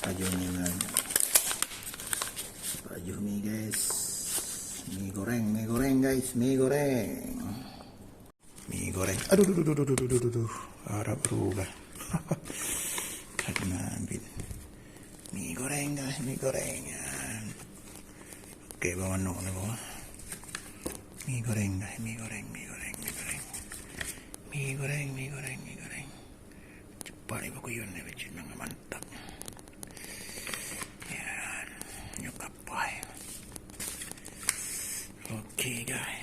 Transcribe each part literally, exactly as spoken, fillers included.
Pajoh mie, guys. Pajoh mie, guys. Mie goreng, mie goreng, guys, mie goreng. Mie goreng. Aduh, duh, duh, duh. Harap berubah. Karena ambil. Mie goreng, guys, mie goreng. Oke, bawa manok ni, bawa. Mie goreng, guys, mie goreng, mie goreng, mie goreng. Mie goreng, mie goreng, mie goreng. Cepat ni, bakuyun ni, macam mana mantap. Ya, nyok kapai. Oke, guys.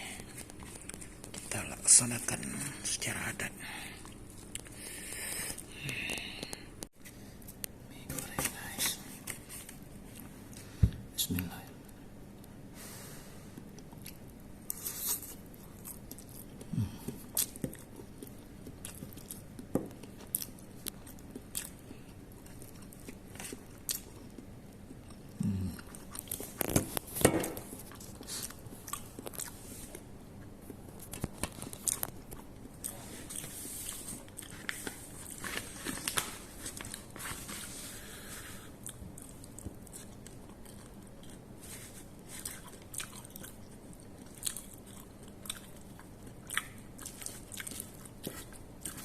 Kita laksanakan secara adat. Mie goreng, guys. Bismillah.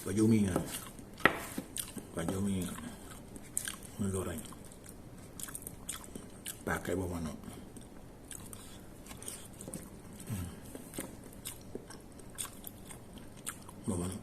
Pajoh mie kan? Pajoh mie kan? Mie goreng. Pakai buah manok. Hmm. Buah manok.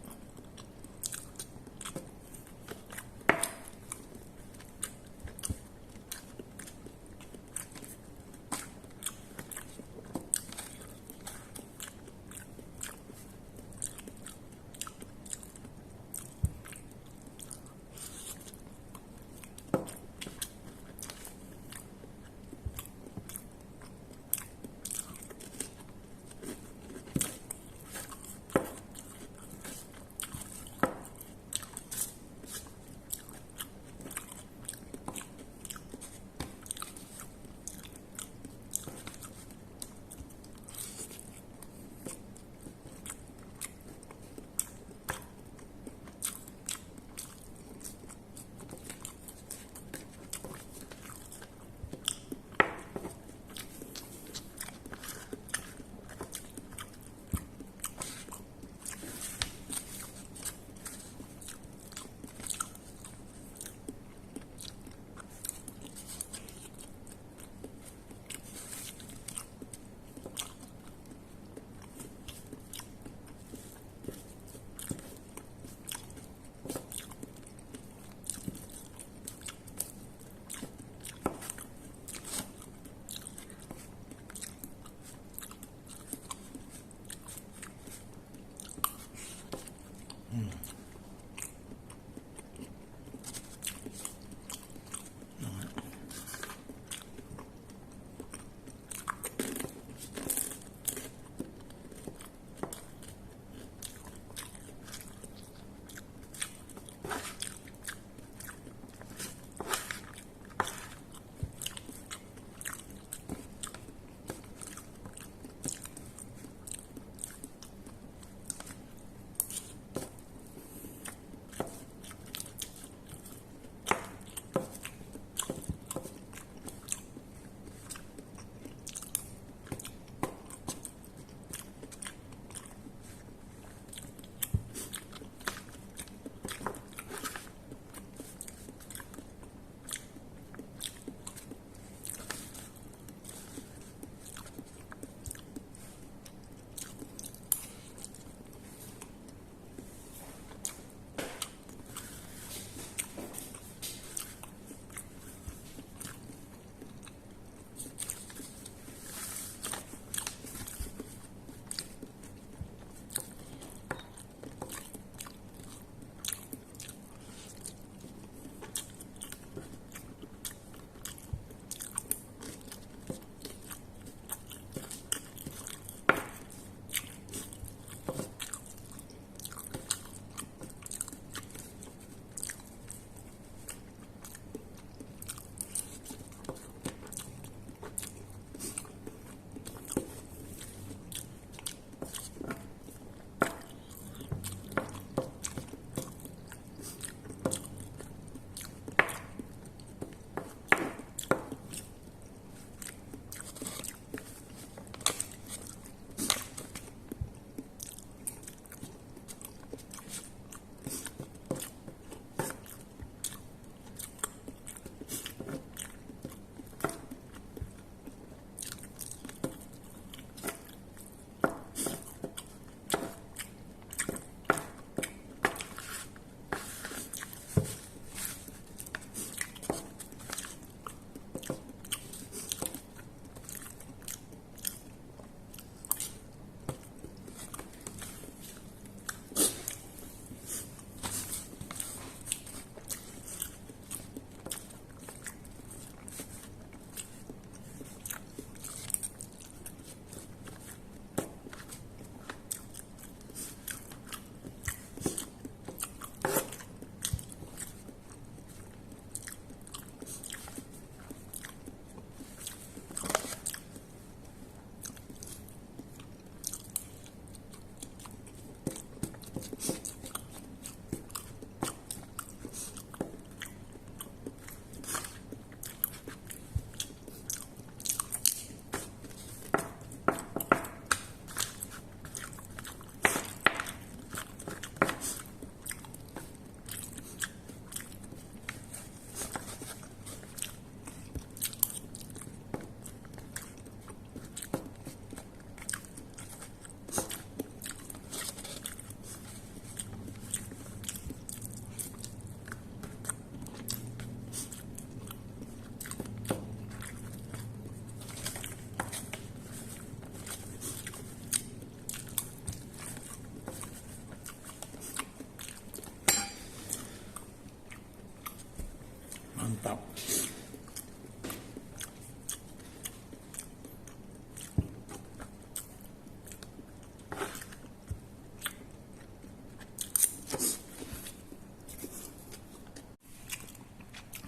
Mantap.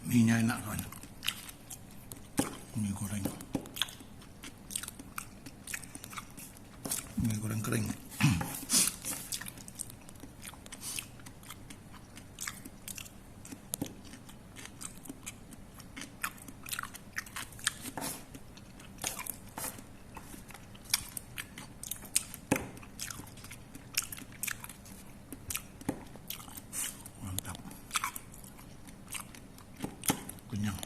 Mi nyan enak kan. Mi goreng. Mi goreng kering. Mantap. Kenyang.